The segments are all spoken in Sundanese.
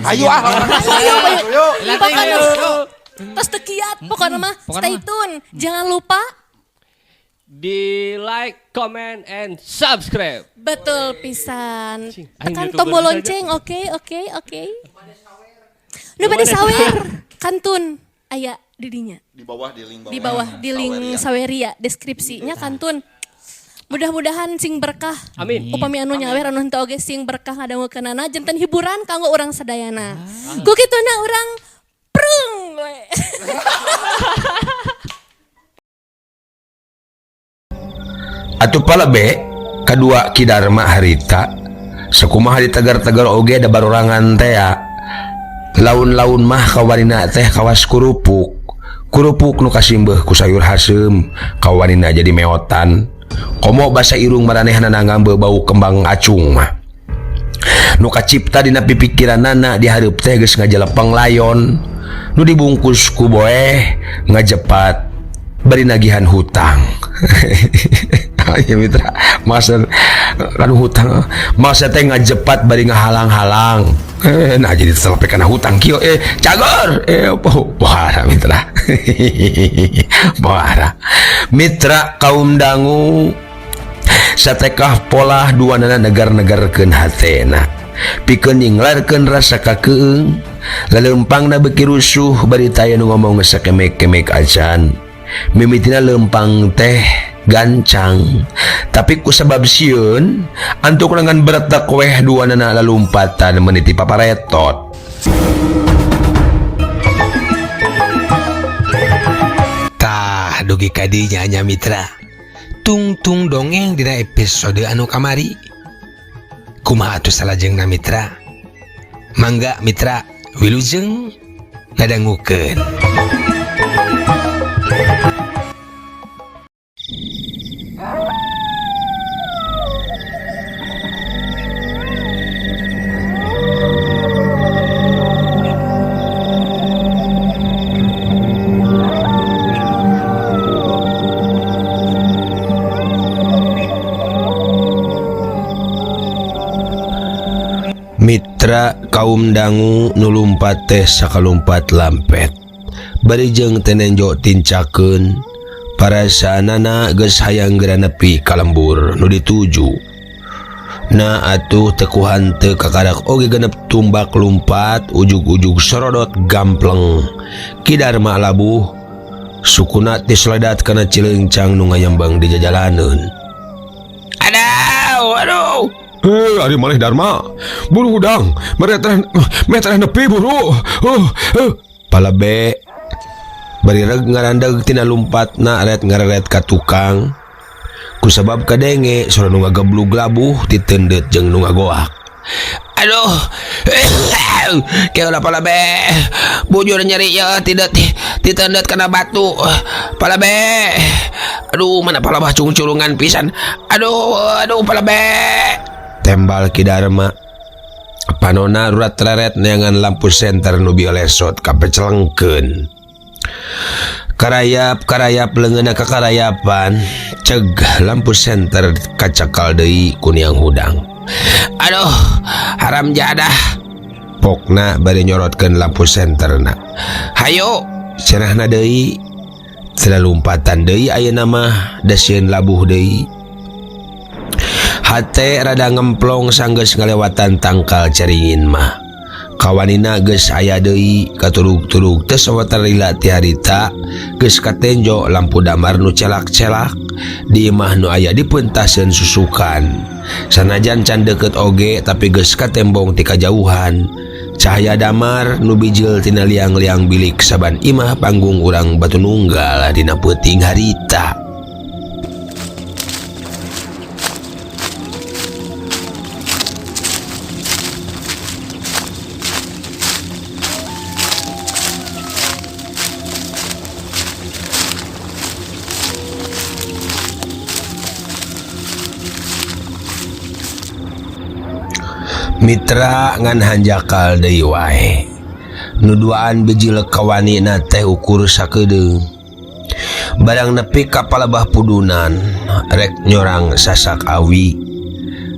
Ayo ah. Ayo, ayo. Ayo. Pokoknya tos teu kiat, pokoknya mah Pokoknya stay mah. tune. Jangan lupa Di like, comment, and subscribe. betul pisan. Cing, aing Tekan YouTuber tombol saja. lonceng, oke, oke, oke. Nu bade sawer, kantun aya di dinya. Di bawah di link bawah. Di bawah di link Saweria deskripsinya kantun. Mudah-mudahan sing berkah. Amin. Upami anu nyawer anu henteu oge sing berkah ngadangukeunana janten hiburan kanggo urang sadayana. Ku kituna urang prung we. Atuh palebe kadua Ki Darma harita sakumaha ditegar-tegar oge da barorangan tea laun-laun mah kawanina teh kawas kurupuk kurupuk nu kasimbeuh ku sayur haseum kawanina jadi meotan komo basa irung maranehna ngambe bau kembang acung mah nu kacipta dina pipikiranana dihareup teh geus ngajelepeng layon nu dibungkus ku boeh ngajepat bari nagihan hutang. Ya mitra, masa kan hutang, masa teh ngajepat bari ngahalang-halang. Nah jadi telepek kana hutang kieu cagor pohara mitra. Pohara. Mitra kaum dangu satekah polah duanana negar-negarkeun hatena. Pikeun nyinglarkeun rasa kakeung, laleumpangna beuki rusuh bari taya nu ngomong sakemek-kemek acan. Mimitina lempang teh gancang tapi ku sebab sieun antuk lengan beretek weh duanana lalumpatan meniti paparetot. Tah dugi ka dinya nya mitra. Tungtung dongeng dina episode anu kamari. Kumaha atuh salajengna mitra? Mangga mitra wilujeng ngadangukeun. Mitra kaum dangu nu lumpat teh sakalumpat lampet bari jeung tenenjo tincakeun parasaanana geus hayang geura nepi ka lembur nu dituju. Na atuh tekuhan teu kakarak oge genep tumbak lumpat ujug-ujug sorodot gampleng Ki Darma labuh sukuna tisledat kana cileungcang nu ngayembeng di jajalaneun. Aduh, aduh. Ari maneh Darma, buru hudang, metereh nepi buru. Palebe bari reg ngarandeg tina lumpatna ret ngareret ka tukang. Kusabab kadenge sora nu ngageblug labuh titendeut jeung nu ngagoak. Aduh, keula palebe, bujur nyeri ya tidak titendeut kana batu. Palebe, aduh mana palabah cungculungan pisan. Aduh, aduh palebe. Tembal Ki Darma panona rurat reret neangan lampu senter nu biolesot kapecelengkeun. Karayap karayap leungeunna kakarayapan ceg lampu senter kacakal deui ku niang hudang. Aduh haram jadah pokna bari nyorotkeun lampu senterna. Hayo cenahna deui teu lompatan deui ayeuna mah da sieun labuh deui. Hate rada ngemplong sanggeus ngalewatan tangkal caringin mah. Kawanina geus aya deui katurug-turug teu sawatar lila ti harita geus katenjo lampu damar nu celak-celak di imah nu aya dipeuntaseun susukan. Sanajan can deukeut oge tapi geus katembong ti kajauhan. Cahaya damar nu bijil tina liang-liang bilik saban imah panggung urang Batu Nunggal dina peuting harita. Mitra ngan hanjakal deui wae. Nu duaan biji lekawanina teh ukur sakedeung. Barang nepi ka palebah pudunan rek nyorang sasak awi.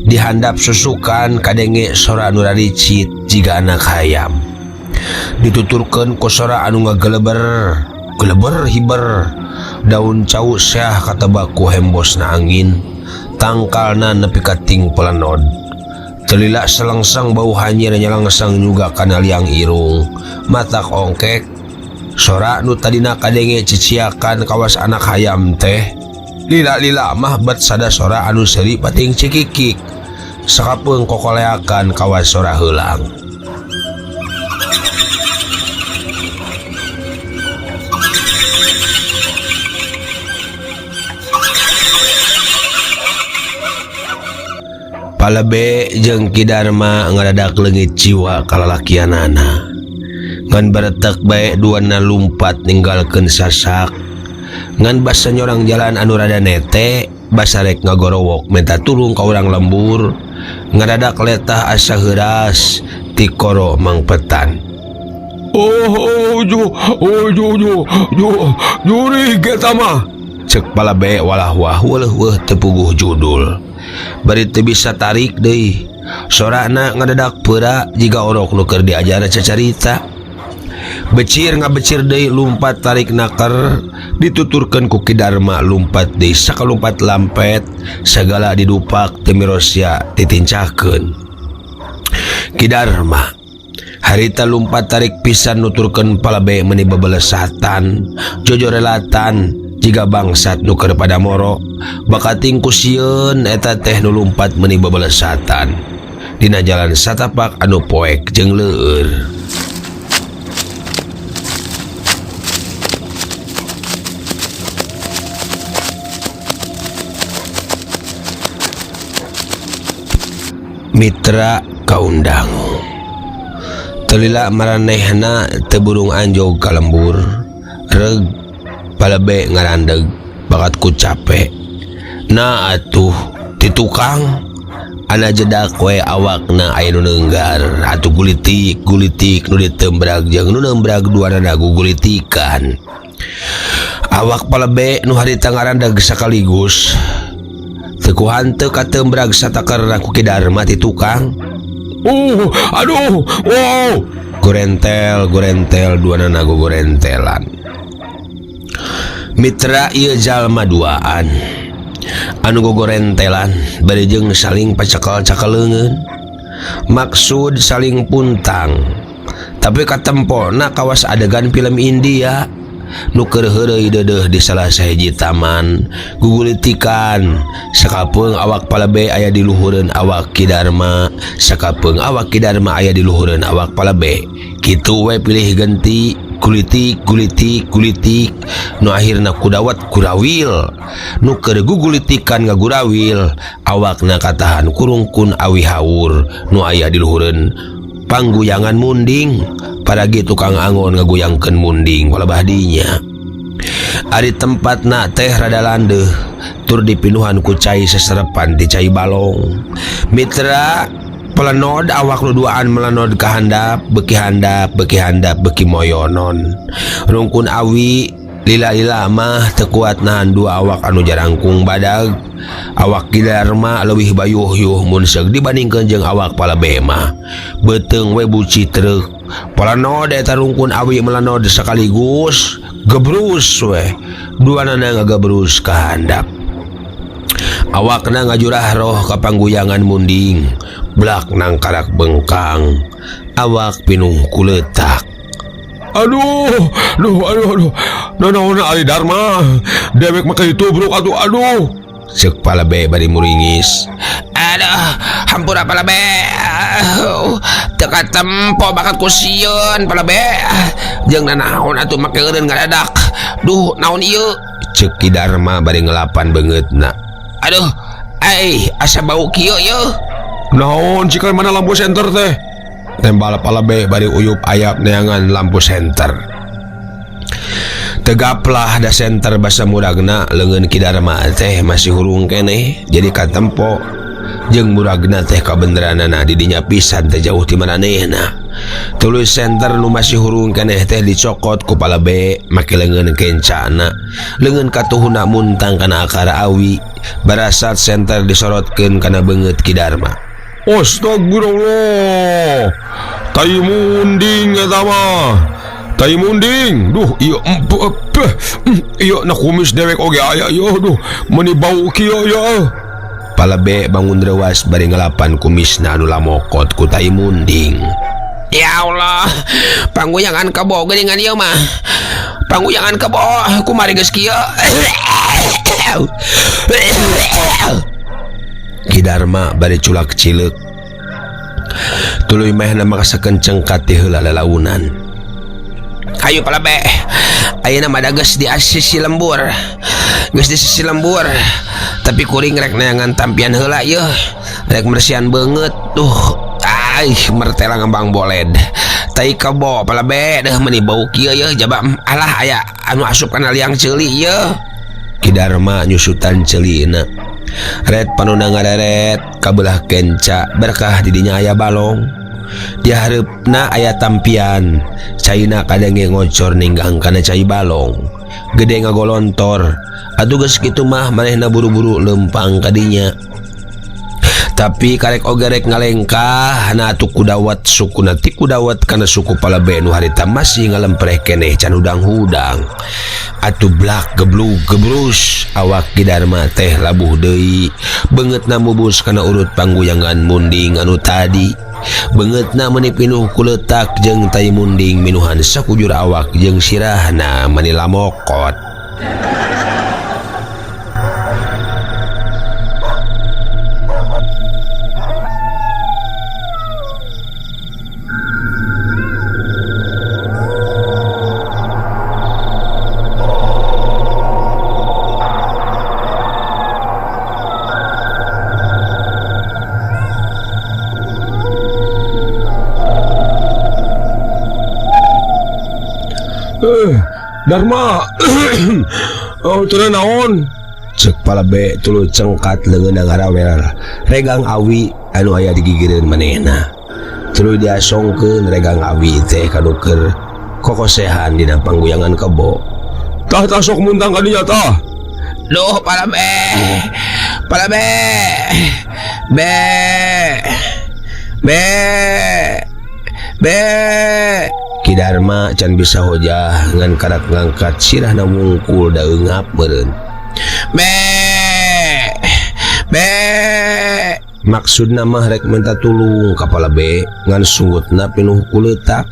Dihandap susukan kadenge sora anu raricit jiga anak hayam. Dituturkeun ku sora anu ngageleber, geleber hiber. Daun cau seah katebak ku hembosna angin, tangkalna nepi ka ting pelenod. Telila selengsang bau hanyir nyelengsang juga kana liang irung, matak ongkek. Sora nu tadina kadenge ciciakan kawas anak hayam teh. Lila-lila mah bet sada sora anu seuri pating cikikik. Sakapeung kokoleakan kawas sora heulang. Palebe jeung Ki Darma ngadadak leungit jiwa kalalakianana. Ngan baretek bae duana lumpat ninggalkeun sasak. Ngan basa nyorang jalan anu rada nete, basa rek ngagorowok minta tulung ka urang lembur. Ngadadak letah asa heuras tikoro mangpetan. Oh, ju, oh, ju, ju, ju, jurig eta mah. Cek Palebe walah wah weleuh teu puguh judul. Bari teu bisa tarik deui. Sorana ngadadak peura jiga orok nu keur diajar cacarita. Becir ngabecir deui lumpat tarik naker, dituturkeun ku Ki Darma lumpat deui sakalumpat lampet, sagala didupak teu mirosia titincakeun. Ki Darma harita lumpat tarik pisan nuturkeun Palebe meuni bebelesatan, jojorelatan jiga bangsat nu keur pada moro, bakating ku sieun eta teh nu lumpat meuni bebelesatan. Dina jalan satapak anu poek jeung leueur. Mitra kaundang. Telila maranehna teu burung anjog ka lembur. Reug Palebe ngarandeg bakat ku capek. Na atuh ti tukang ana jedak we awakna aya nu neunggar atuh gulitik gulitik nu ditembrag jeung nu neumbrag duanana gugulitikan. Awak Palebe nu harita ngarandeg sakaligus teu ku hanteu katembrag satakerna ku Ki Darma ti tukang. Oh, aduh, wow. Gorentel, gorentel duanana gogorentelan. Mitra ieu jalma duaan anu gogorentelan bari jeung saling pacekel-cekel leungeun. Maksud saling puntang. Tapi katempona kawas adegan film India nu keur heureuy deudeuh di salah sahiji taman gugulitikan. Sakapeung awak Palebe aya di luhureun awak Ki Darma, sakapeung awak Ki Darma aya di luhureun awak Palebe. Kitu we pilih genti, gulitik gulitik gulitik nu akhirna kudawat kurawil. Nu keur gugulitikan ngagurawil, awakna katahan kurungkun awi haur nu aya di luhureun pangguyangan munding. Paragi tukang angon ngaguyangkeun munding palebah dinya. Ari tempatna teh rada landeuh tur dipinuhan ku cai seserepan ti cai balong. Mitra pelenod awak nu duaan melenod ka handap, beuki handap, beuki handap, beuki moyonon. Rungkun awi lila-lila mah teu kuat nahan dua awak anu jarangkung badag. Awak Ki Darma leuwih bayuh-yuh mun seug dibandingkeun jeung awak Palebe mah. Beuteung we buci treuk. Pelenod eta rungkun awi melenod sekaligus gebrus we. Duanana ngagebrus ka handap. Awakna ngajurah roh ka pangguyangan munding, blak nangkarak bengkang. Awak pinuh ku leutak. Aduh, aduh, aduh, aduh. Nanaon ari Darma? Dewek mah ditubruk atuh, aduh. Ceuk Palebe bari muringis. Aduh, hampura Palebe. Teu katempo bakat ku sieun Palebe. Jeung nanaon atuh make eureun ngadadak. Duh, naon ieu? Ceuk Ki Darma bari ngelapan beungeutna. Aduh, ai asa bau kieu yeuh. Naon cikal mana lampu senter teh? Tembal Palebe bari uyup ayap neangan lampu senter. Tegaplah da senter basa muragna leungeun Ki Darma teh masih hurung keneh jadi katempo. Jeung muragna teh kabeneranana di dinya pisan teh jauh ti manehna. Tuluy senter nu masih hurung keneh teh dicokot ku Palebe make leungeun kencana. Leungeun katuhuna muntang kana akar awi. Barasat senter disorotkeun kana beungeut Ki Darma. Astagfirullah. Tai munding eta mah. Tai munding. Duh, ieu ieu na kumis dewek oge aya ieu duh, meuni bau kieu ieu. Palebe bangun rewas bari ngalapan kumisna anu lamokot ku tai munding. Ya Allah, pangguyangan kebo geuningan ieu mah. Pangguyangan kebo kumari geus kieu. Ki Darma bari culak cileuk. Tuluy mehna makasa kenceng ka ti heula lalaunan. Hayu Palebe, ayeuna mah geus di sisi lembur. Geus di sisi lembur. Tapi kuring rek neangan tampian heula yeuh. Rek mersian beungeut. Duh, aih mertela ngambang boled. Tai kebo Palebe deuh meuni bau kieu yeuh jaba alah aya anu asup kana liang ceuli yeuh. Ki Darma nyusutan ceulina. Ret panuna ngareret kabelah kenca berkah di dinya aya balong. Di hareupna aya tampian. Caina kadenge ngocor ninggang kana cai balong. Gede ngagolontor. Atuh geus kitu mah manehna buru-buru lempang ka dinya. Tapi karek oge rek ngalengkah na atuh kudawat sukuna ti kudawat kana suku Palebe nu harita masih ngalempreh keneh can hudang-hudang. Atuh blak geblug gebrus awak Ki Darma teh labuh deui. Beungeutna mubus kana urut pangguyangan munding anu tadi. Beungeutna meuni pinuh ku leutak jeung tai munding minuhan sakujur awak jeung sirahna meuni lamokot. Darma, oh teu naon? Cek Palebe tuluy cengkat leungeunna ngarawel regang awi anu aya di gigireun manehna. Tuluy diasongkeun regang awi teh kanu keur kokosehan dina pangguyangan kebo. Tah tah sok muntang ka dinya tah. Duh Palebe. Palebe. Be. Be. Be. Ki Darma can bisa hojah ngan karak ngangkat sirahna wungkul da eungap meureun. Be. Be. Maksudna mah rek minta tulung ka Palebe ngan sungutna pinuh ku leutak.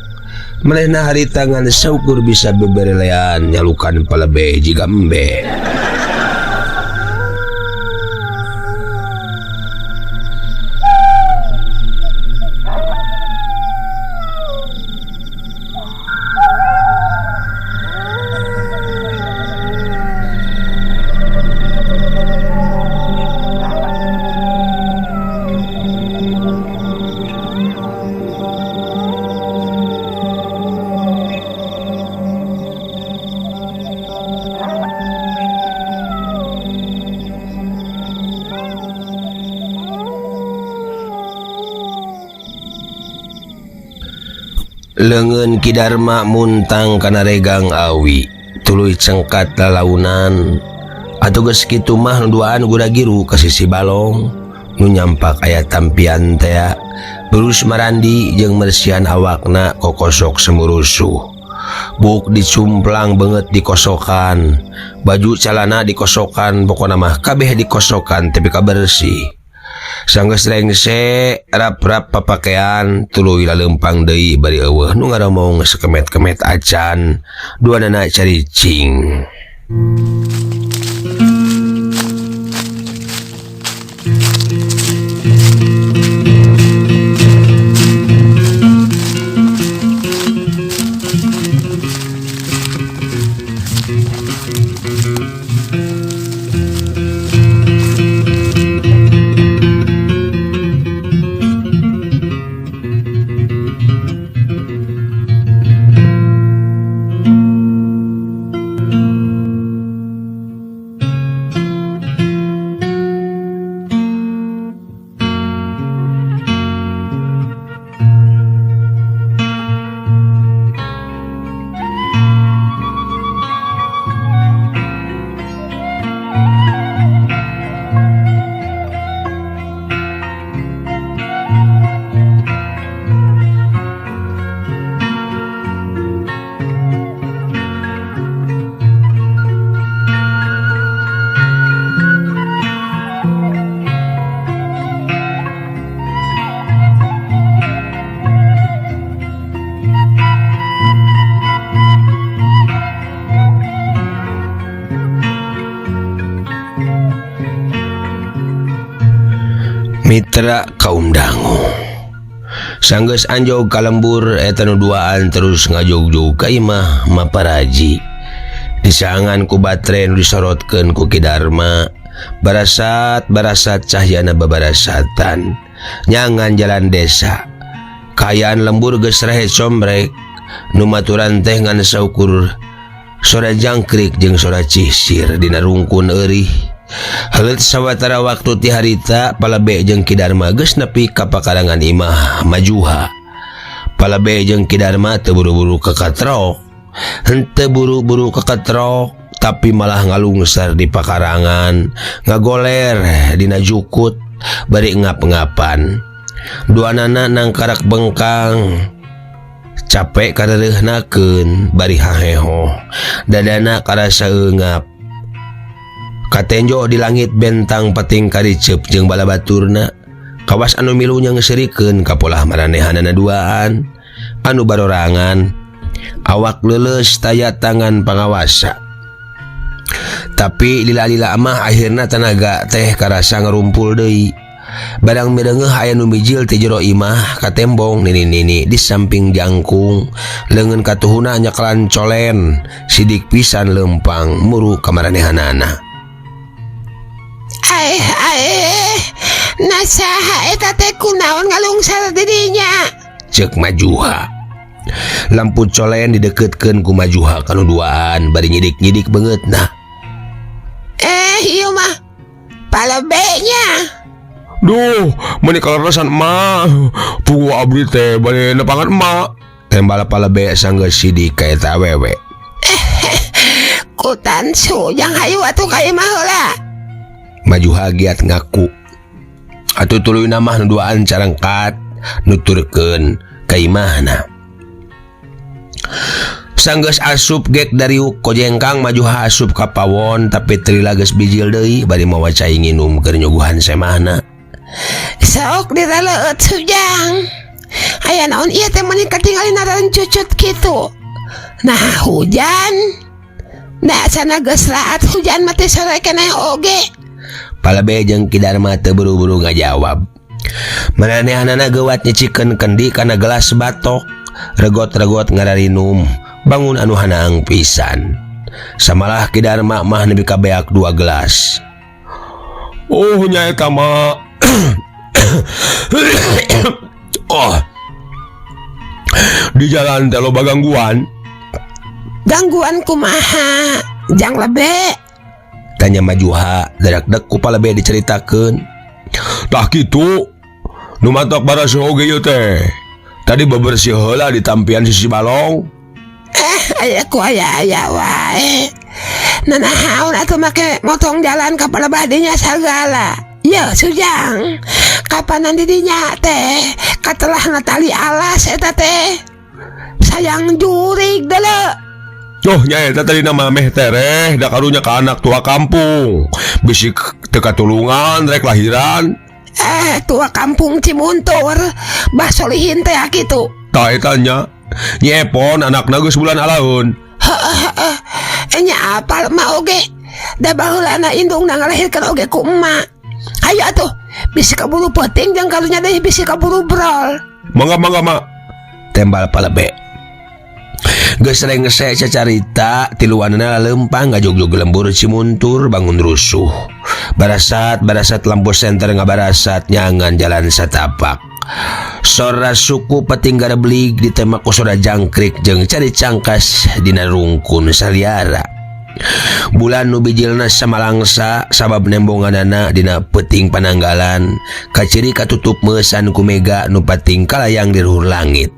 Manehna harita ngan saukur bisa beberelean nyalukan Palebe jiga embe. Leungeun Ki Darma muntang kana regang awi, tuluy cengkat lalaunan. Atuh geus kitu mah nu duaan gura-giru ka sisi balong nu nyampak aya tampian tea. Berus marandi jeung mersihan awakna kokosok semurusuh. Buk dicumplang beungeut dikosokan, baju calana dikosokan, pokona mah kabeh dikosokan tepi ka bersih. Sanggeus rengse rap-rap papakean tuluy laleumpang deui bari eueuh nu ngaromong sekemet-kemet acan duanana caricing. Sanggeus anjog ka lembur eta nu duaan terus ngajogjog ka imah Maparaji. Disaangan ku batre nu disorotkeun ku Ki Darma. Barasat-barasat cahyana babarasatan nyangan jalan desa. Kaayaan lembur geus rehe combrek nu maturan teh ngan saukur sora jangkrik jeung sora cisir dina rungkun eurih. Heuleut sawatara waktu ti harita Palebe jeung Ki Darma geus nepi ka pakarangan imah Majuha. Palebe jeung Ki Darma teu buru-buru kakatrok. Henteu buru-buru kakatrok tapi malah ngalungsar di pakarangan, ngagoler dina jukut bari ngap-ngapan. Duanana nangkarak bengkang, capek kareureunahkeun bari haheho, dadana karasa eungap. Katenjo di langit bentang peting kariceup jeung bala baturna. Kawas anu milu nyeungseurikeun ka polah maranehanana duaan anu barorangan. Awak leuleus taya tangan pangawasa. Tapi lila-lila mah akhirna tanaga teh karasa ngarumpul deui. Barang mireungeuh aya nu mijil ti jero imah katembong nini-nini di samping jangkung. Leungeun katuhuna nyekelan colen, sidik pisan leumpang muru ka maranehanana. Aeh aeh, nasaha eta teh kunaon ngalungsar di dinya? Ceuk Majuha. Lampu colen dideketkeun ku Majuha kanu duaan bari nyidik-nyidik beungeutna. Ieu mah palebenya. Duh, meuni kaleresan emak. Puguh abdi teh bade nepangan emak. Tembal palebe sanggeus sidik ka eta awewe. Kutan sujang hayu atuh ka imah heula. Majuha giat ngaku. Atuh tuluyna mah nu duaan carengkat nuturkeun ka imahna. Sanggeus asup gek dariuk kojengkang Majuha asup ka pawon tapi teu geus bijil deui bari mawa cai nginum keur nyuguhan semahna. Sok diraleueut sujang. Aya naon ieu teh meuni katingali naran cucut kitu. Nah hujan. Da sana geus raat hujan mah teh sore keneh oge. Palebe jeung Ki Darma teu buru-buru ngajawab. Maranehanana geuwat nyicikeun kendi kana gelas batok, regot-regot ngararinum, bangun anu hanaang pisan. Samalah Ki Darma mah nepi ka beak 2 gelas. Oh nya eta mah. Oh. Di jalan teh loba gangguan. Gangguan kumaha? Jang lebe? Tanya Majuha, dadak-dek ku Palebe diceritakeun. Tah kitu. Nu matak barasih oge ieu teh. Tadi bebersih heula di tampian sisi balong. Aya ku aya-aya wae. Nanahaon atuh make motong jalan ka palebah dinya sagala. Ye sujang, kapan nanti dinya teh katelah natali alas eta teh. Sayang jurig deuleu. Duh nya eta tadi nama meh tereh da karunya ka anak tua kampung. Bisi teu katulungan rek lahiran. Tua kampung Cimuntur, Bah Solihin teh kitu. Tah eta nya. Nyepon anakna geus bulan alaun. Heeh. Nya apal mah oge. Da baheulana indungna ngalahirkeun oge ku emak. Hayu atuh, bisi kaburu peuting jeung karunya deui bisi kaburu brol. Mangga mangga mak. Tembal Palebe. Geus rengse cacarita tiluanana leumpang ngajogjog lembur Cimuntur bangun rusuh. Barasat-barasat lampu senter ngabarasat nyangan jalan satapak. Sora suku peting gareblig ditema ku sora jangkrik jeung cari cangkas dina rungkun saliara. Bulan nu bijilna samalangsa sabab nembonganana dina peuting pananggalan kaciri katutup meusan ku mega nu pating kalayang di luhur langit.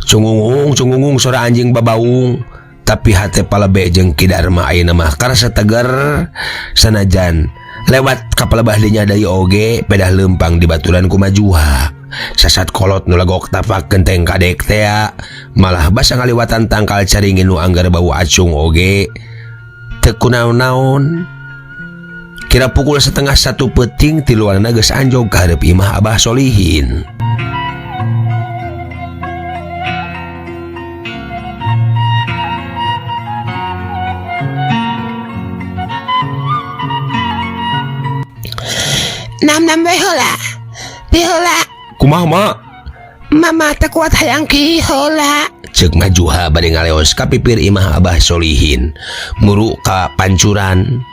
Cungungung cungungung sora anjing babaung tapi hate Palebe jeung Ki Darma ayeuna mah karasa teger sanajan lewat ka palebah dinya deui oge pedah leumpang di baturan ku Majuha. Sasat kolot nu lagok tapak genteng kadek tea malah basa ngaliwatan tangkal caringin nu anggar bau acung oge teu kunaon-naon. Kira pukul 12:30 peuting tiluanana geus anjog ka hareup imah Abah Solihin. Nam-nam we heula. Ngopi heula. Kumaha mak? Mama teu kuat hayang ki heula. Cek Majuha bade ngaleos ka pipir imah Abah Solihin muru ka pancuran.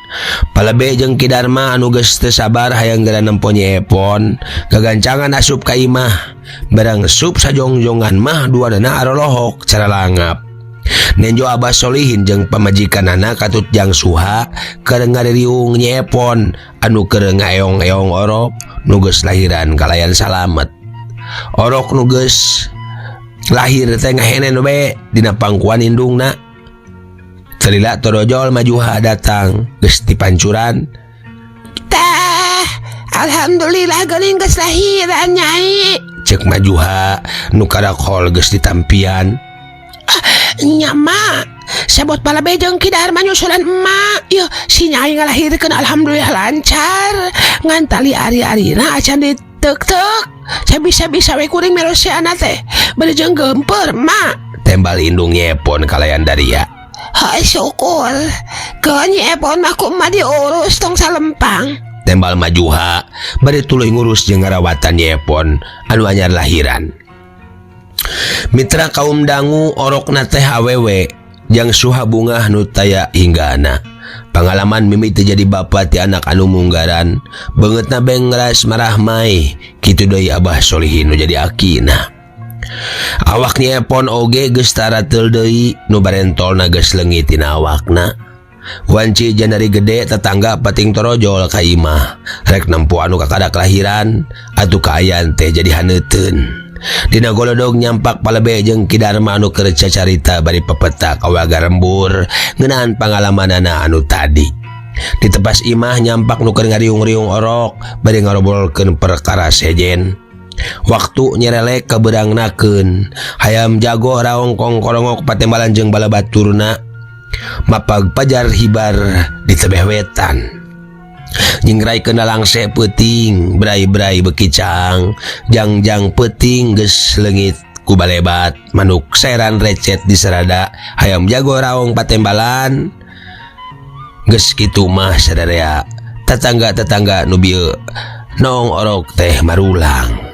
Palebe jeung Ki Darma anu geus teu sabar hayang geura nempo Nyi Epon gagancangan asup ka imah. Barang sup sajongjongan mah duanana arolohok cara langap. Nenjo Abah Solihin jeung pamajikanana katut Jang Suha keur ngaririung Nyi Epon anu keur ngaeong-eong orok nu geus lahiran kalayan salamet. Orok nu geus lahir teh ngahenen we dina pangkuan indungna. Telila torojol Majuha datang geus dipancuran. Tah, alhamdulillah geuning geus lahiran Nyai. Cek Majuha nu karakol geus ditampian. Ah, nya mak, sabot palabe jeung Ki Darma nyusulan emak. Yeuh, si Nyai ngalahirkeun alhamdulillah lancar. Ngan tali ari-arina acan ditek-tek. Sabisa-bisa we kuring merosiana teh. Bari jeung geumpeur mak. Tembal indung Nyi Epon kalayan daria. Hai syukur. Keun Nyi Epon mah ku emak diurus tong salempang. Tembal Majuha bari tuluy ngurus jeung ngarawatan Nyi Epon anu anyar lahiran. Mitra kaum dangu orokna teh awewe jang Suha bungah nu taya hinggana. Pangalaman mimiti jadi bapa ti anak anu munggaran, beungeutna bengras marahmai, kitu deui Abah Solihin nu jadi akina. Awak Nyi Epon oge geus tarateul deui, nu barentolna geus leungit tina awakna. Wanci janari gede tetangga pating torojol ka imah, rek nempo anu kakadak lahiran, atuh kaayaan teh jadi haneuteun. Dina golodog nyampak palebe jeung Ki Darma anu keur cacarita bari pepetak awaga rembur ngeunaan pangalamanana anu tadi. Di tepas imah nyampak nu keur ngariung-riung orok bari ngarobrolkeun perkara sejen. Waktu nyerelek kabeurangnakeun, hayam jago raongkong korongok patembalan jeung bala baturna. Mapag pajar hibar di tebeh wetan. Nyingraikeun langse peuting, brai-brai beuki caang, jangjang peuting geus leungit ku balebat, manuk seran recet di sarada, hayam jago raong patembalan. Geus kitu mah sadarea, tetangga-tetangga nu bieu noong orok teh marulang.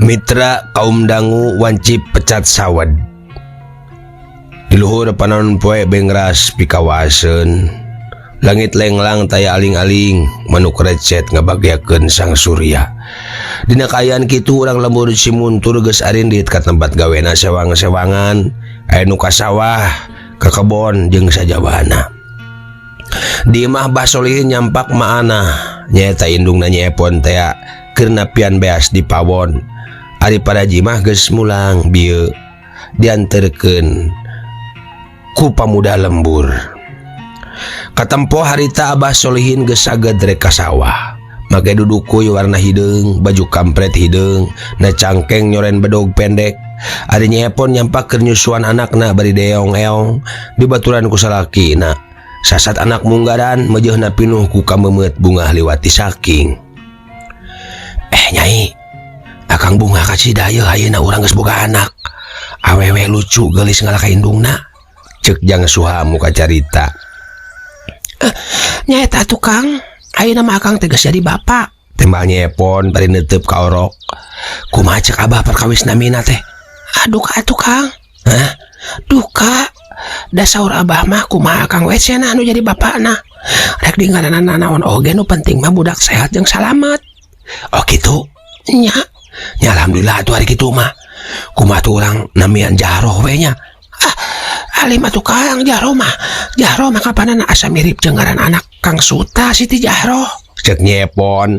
Mitra kaum dangu wanci pecat sawad. Di luhur panon poe bengras pikawaseun. Langit lenglang taya aling-aling, manuk recet ngabagiakeun sang surya. Dina kaayaan kitu urang lembur Cimuntur geus arindit ka tempat gawena sewang-sewangan, aya nu ka sawah, ka kebon jeung sajabana. Di imah Bah Solihin nyampak maana, nyaeta indungna Nyi Epon tea keur napian beas di pawon. Ari paraji mah geus mulang bieu dianterkeun ku pamuda lembur. Katempo harita Abah Solihin geus saged rek ka sawah. Make dudukuy warna hideung, baju kampret hideung, na cangkeng nyoren bedog pendek. Ari Nyi Epon nyampak keur nyusuan anakna bari deong-eong dibaturan ku salakina. Sasat anak munggaran mejeuhna pinuh ku kameumeut bungah liwati saking. Nyai, Akang bunga ka Cidayeuh ayeuna urang geus boga anak. Awewe lucu geulis ngalah ka indungna. Ceuk Jang Suha muka carita. Nyaeta tukang, ayeuna mah akang teh geus jadi bapak. Tembal Nyi Epon bari neuteub ka orok. Kumaha ceuk abah perkawis namina teh? Aduh ka tukang. Hah? Duka. Da saur abah mah kumaha akang we cenah anu jadi bapakna. Rek di ngaranna naon oge nu penting mah budak sehat jeung salamet. Oh kitu? Nya. Ya alhamdulillah atuh hari kitu mah. Kumaha tuh urang namian Jahroh we nya? Ah, alim atuh Kang Jahroh mah. Jahroh mah kapanana asa mirip jeung ngaran anak Kang Suta Siti Jahroh. Cek Nyi Epon.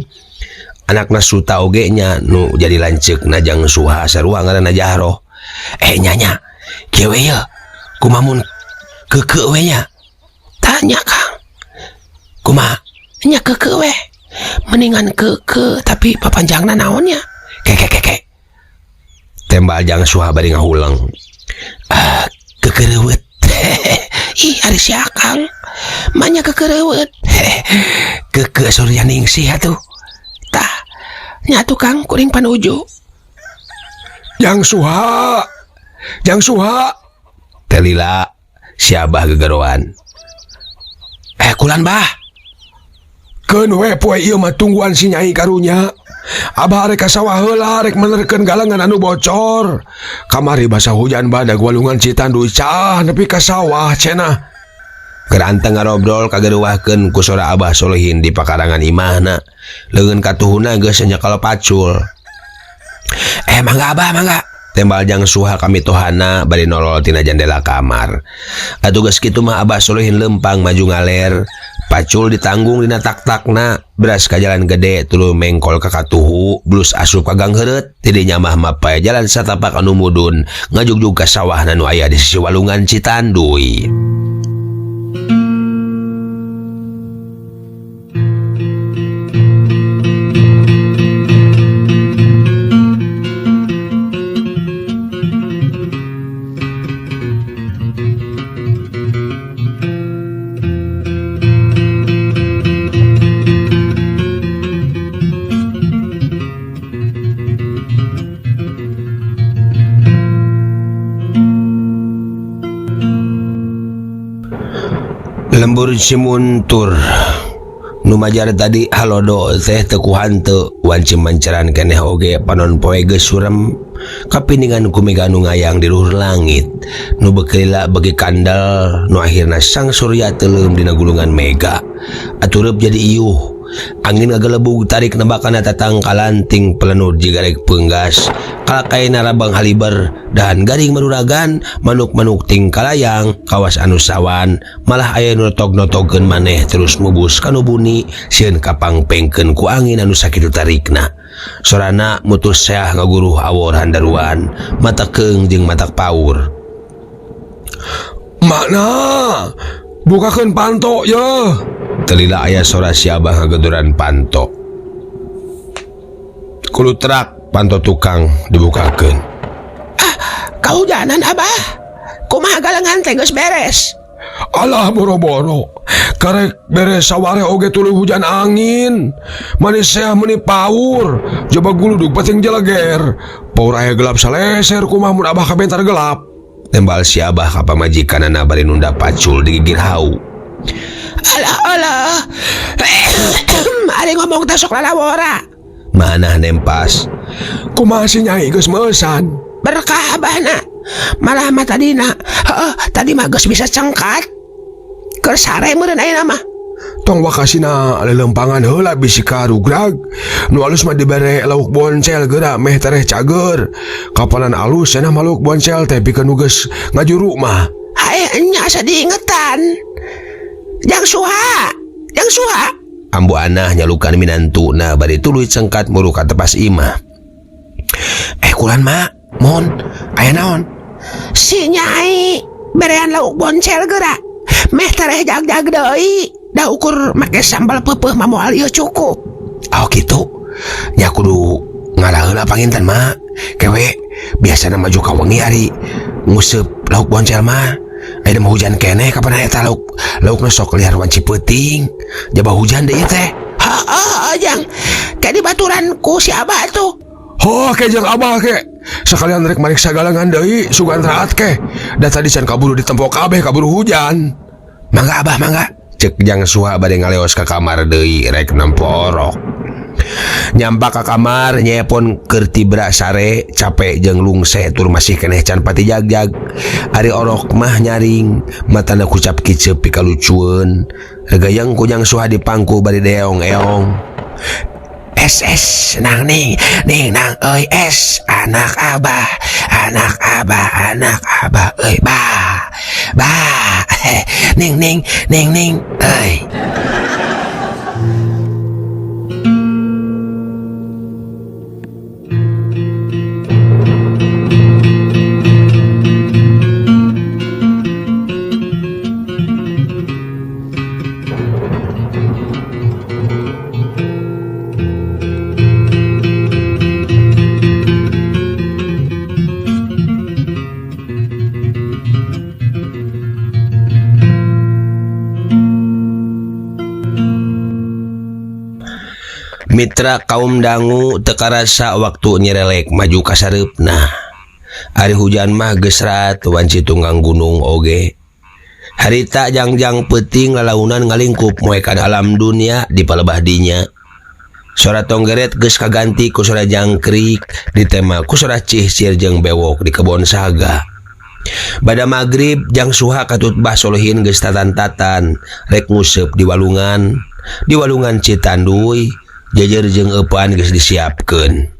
Anakna Suta oge nya nu jadi lanceukna Jang Suha sarua ngaranna Jahroh. Nya nya. Kieu we ye. Kumaha mun keukeuh we nya? Tanya Kang. Kumaha? Nya keukeuh we. Mendingan keukeuh tapi papanjangna naon nya? Keke keke. Tembal Jang Suha bari ngahuleng. Ah, kekereuweut. Ih, ari si Akang. Manya kekereuweut. Keke Suryaningsih atuh. Tah, nya tukang kuring panuju. Jang Suha. Jang Suha. Telila si Abah gegeroan. Kulan bah. Keun we poe ieu mah tungguan si Nyai karunya. Abah arek ka sawah heula rek menerkeun galangan anu bocor. Kamari basa hujan badag walungan Citanduy cah nepi ka sawah cenah. Keur anteng ngarobrol kageruwahkeun ku sora Abah Solehin di pakarangan imahna. Leungeun katuhuna geus nyekel pacul. Mangga Abah, mangga. Tembal Jang Suha kamitohana bari nolol tina jandela kamar. Atuh geus kitu mah Abah Solehin lempang maju ngaler. Pacul ditanggung dina tak-takna, beras ka jalan gede tuluy mengkol ka katuhu, blus asup ka gang heureut, tidinya mah mapay jalan satapak anu mudun, ngajugjug ka sawahna nu aya di sisi walungan Citanduy. Lembur Cimuntur nu majar tadi halodo teh teu ku hanteu wanci mancaran keneh oge panon poe geus surem kapiningan ku mega nu ngayang di luhur langit nu bekelila bagi kandel nu akhirna sang surya teuleum dina gulungan mega atureup jadi iuh angin ngagelebug tarik nebakana tatangkalan ting pelenud jiga rek peunggas kalakaina rabang haliber dahan garing maruragan manuk-manuk ting kalayang kawas anu sawan malah aya nu notog-notogkeun maneh terus mubus kanu buni sieun kapangpengkeun ku angin anu sakitu tarikna sorana mutus seah ngaguruh awor handaruan mata keung jeung matak paur. Makna bukakeun panto yeuh. Telila aya sora si Abah ngagedoran panto. Kulutrak panto tukang dibukakeun. Ah, kahujanan Abah. Kumaha galengan teh geus beres? Alah boro-boro. Karek beres saware oge tuluy hujan angin. Manis seah meuni paur. Coba guludug pating jeleger. Paur aya gelap saleser kumaha mun Abah kabentar gelap. Tembal si Abah ka pamajikanana bari nunda pacul di gigir hau. Alah alah. Ari ngomong teh sok lalawora. Manah nempas. Kumaha si Nyai geus meusan? Berkah abahna. Malah mah tadina. Heuh, tadi mah geus bisa cengkat. Keur sare meureun ayeuna mah. Tong wakasina lelempangan heula bisi karugrag. Nu alus mah dibere lauk boncel geura meh tereh cager. Kapanan alus cenah mah lauk boncel teh pikeun nu geus ngajuru mah. Hae nya asa diingetan. Jang Suha, Jang Suha. Ambu Anah nyalukan minantuna bari tuluy cengkat muru ka tepas imah. Kulan mak, mohon, aya naon? Si Nyai berean lauk boncel geura. Meh tereh jag-jag deui. Da ukur make sambal peupeih mah moal ieu cukup. Oh kitu. Nya kudu ngalah heula panginten mak. Kewe biasana maju ka wengi ari nguseup lauk boncel mah. Ayeuna mah hujan keneh kapan eta lauk laukna sok liar wanci peuting. Jaba hujan deui teh. Heeh, Jang. Ke dibaturan ku si Abah tuh. Ho, ke jeung Abah ke. Sekalian rek mariksa galangan deui sugan raat ke. Da tadi can kaburu ditempo kabeh kaburu hujan. Mangga Abah, mangga. Cek Jang Suha bade ngaleos ka kamar deui rek nempo orok. Nyampak ka kamar nyepon keur tibra sare capek jeung lungse tur masih keneh can pati jagjag. Ari orok mah nyaring matana kucap kiceup pikalucueun. Regayang ku Jang Suha di pangku bari deong-eong. Es es nang ning ning nang euy es anak abah anak abah anak abah euy ba ba ning ning ning ning euy. Mitra kaum dangu teu karasa waktu nyerelek maju ka sareupna. Ari hujan mah geus rat wanci tunggang gunung oge. Harita jangjang peuting lalaunan ngalingkup moekan alam dunia di palebah dinya. Sora tonggeret geus kaganti ku sora jangkrik ditema ku sora cihcir jeung bewok di kebon saga. Bada magrib Jang Suha katut Bah Solihin geus tatan-tatan rek nguseup di walungan. Di walungan Citanduy jejer jeung eupan geus disiapkeun.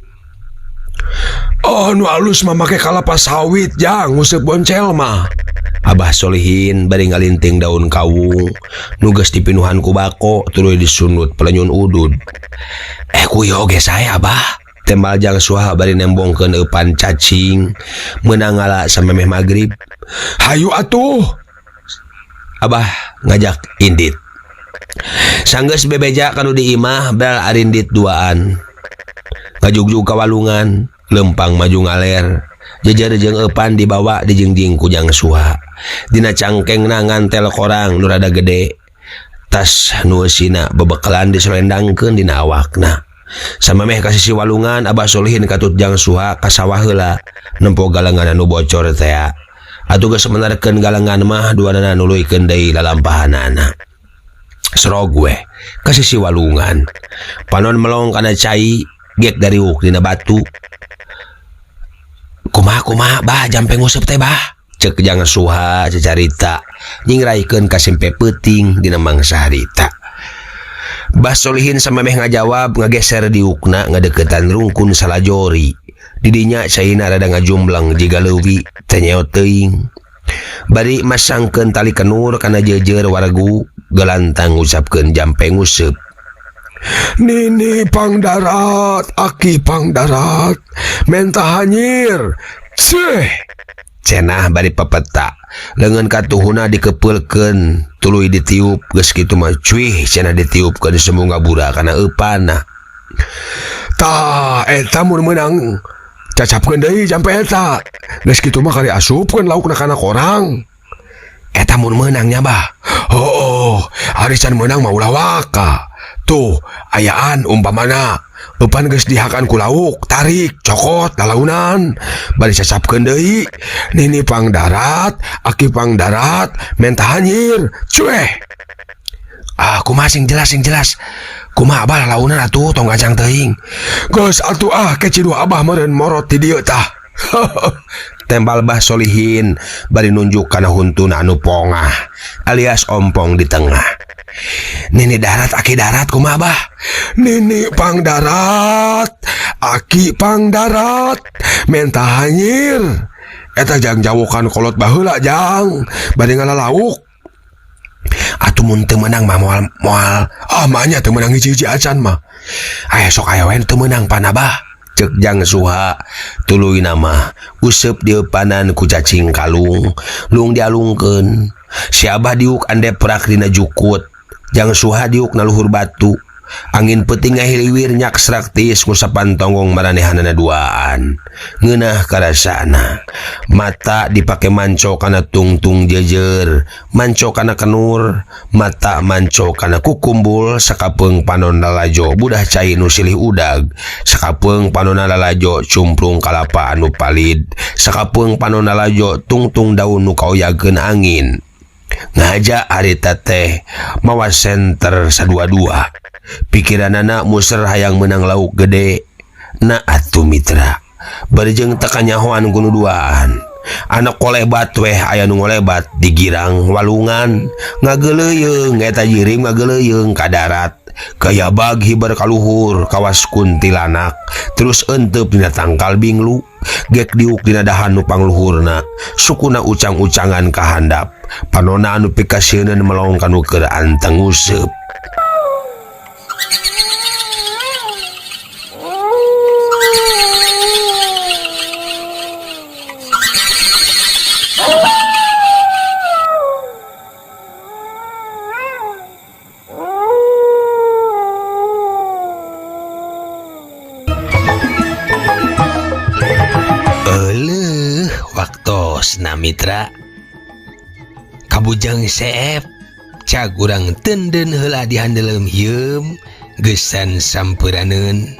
Oh nu alus mah make kalapa sawit jang nguseup boncel mah. Abah Solihin bari ngalinting daun kawung nu geus dipinuhan ku bako tuluy disundut pelenyun udud. Ku ieu oge sae Abah. Tembal Jang Suha bari nembongkeun eupan cacing meunang ngala samemeh magrib. Hayu atuh. Abah ngajak indit. Sanggeus bebeja kanu di imah bel arindit duaan. Ngajugjug ka walungan, lempang maju ngaler. Jejer jeung eupan dibawa dijingjing ku Jang Suha. Dina cangkengna ngantel korang nu rada gede. Tas nu eusina bebekelan disolendangkeun dina awakna. Samemeh ka sisi walungan Abah Solihin katut Jang Suha ka sawah heula nempo galengan anu bocor tea. Atuh geus menerkeun galengan mah duanana nuluykeun deui lalampahanana. Serog weh ka sisi walungan. Panon melong kana cai gek dariuk dina batu. Kumaha kumaha bah jampe nguseup teh bah. Cek Jang Suha cacarita nyingraikeun ka simpe peuting dina mangsa harita. Bah Solihin samemeh ngajawab ngageser diukna ngadeukeutan rungkun salajori. Didinya caina rada ngajumbleng jiga leuwi teu nyeot teuing. Bari masangkeun tali kenur kana jeujeur waregu galantang ngucapkeun jampe nguseup. Nini pangdarat, aki pangdarat, menta hanyir. Ceh. Cenah bari pepeta. Leungeun katuhuna dikepeulkeun, tuluy ditiup geus kitu mah cuih cenah ditiupkeun sembung ngabura kana eupanna. Tah eta mun meunang cacapkeun deui jampe eta. Geus kitu mah kali asupkeun laukna kana korang. Eta mun meunang nya bah. Hooh, ari can meunang mah ulah waka. Tuh, ayaan umpamana eupan geus dihakan ku lauk, tarik, cokot, lalaunan, bari cacapkeun deui. Nini pangdarat, aki pangdarat, menta hanyir, cueh. Ah, kumaha sing jelas sing jelas. Kumaha abah lalaunan atuh tong gajang teuing. Geus atuh ah keciduh abah meureun morot di dieu tah. Tembal Bah Solihin bari nunjuk kana huntuna anu pongah alias ompong di tengah. Nini darat aki darat kumaha bah? Nini pangdarat, aki pangdarat, menta hanyir. Eta jang jawokan kolot baheula jang, bari ngalalauk. Atuh mun teu meunang mah moal moal. Ah mah nya teu meunang hiji-hiji acan mah. Aya sok aya we teu meunang pan abah. Cek Jang Suha tuluy nama useup dieupanan ku cacing kalung, lung dialungkeun. Si abah diuk andeprak dina jukut. Jang Suha diuk na luhur batu. Angin peuting ngahiliwir nyaksrak tiis ngusapan tonggong maranehanana duaan. Ngeunah karasana. Mata dipake manco kana tungtung jejer, manco kana kenur, mata manco kana kukumbul sakapeung panon lalajo budah cai nu silih udag, sakapeung panon lalajo cumplung kalapa anu palid, sakapeung panon lalajo tungtung daun nu kaoyageun angin. Ngaja harita teh mawa senter sadua-dua. Pikiranana muser hayang menang lauk gede. Na atuh mitra. Barjeng teu kanyahoan ku nu duaan. Anak kolebat weh aya nu ngolebat di girang walungan. Ngageuleuyeung eta jirim ngageuleuyeung ka darat. Kayabag hibar kaluhur kawas kuntilanak. Terus enteup dina tangkal binglu. Gek diuk dina dahan nu pangluhurna. Sukuna ucang-ucangan ka handap. Panona anu pikasieun melong kanu keur anteng nguseup. Euleuh waktosna mitra. Kabujang seep cag urang tenden heula di handeuleum hieum Gesan sampuraneun.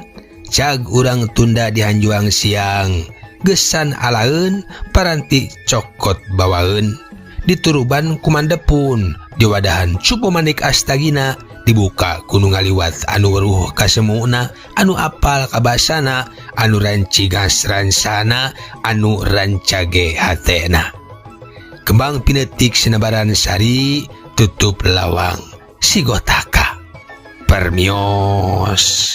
Cag urang tunda di hanjuang siang. Gesan alaeun paranti cokot bawaeun. Dituruban ku Mandepun diwadahan cupu manik astagina dibuka ku nu ngaliwat anu weruh kasemuna anu apal kabasana anu rancigas ransana anu rancage hatena. Kembang pinetik sinebaran sari tutup lawang sigotaka. Permios.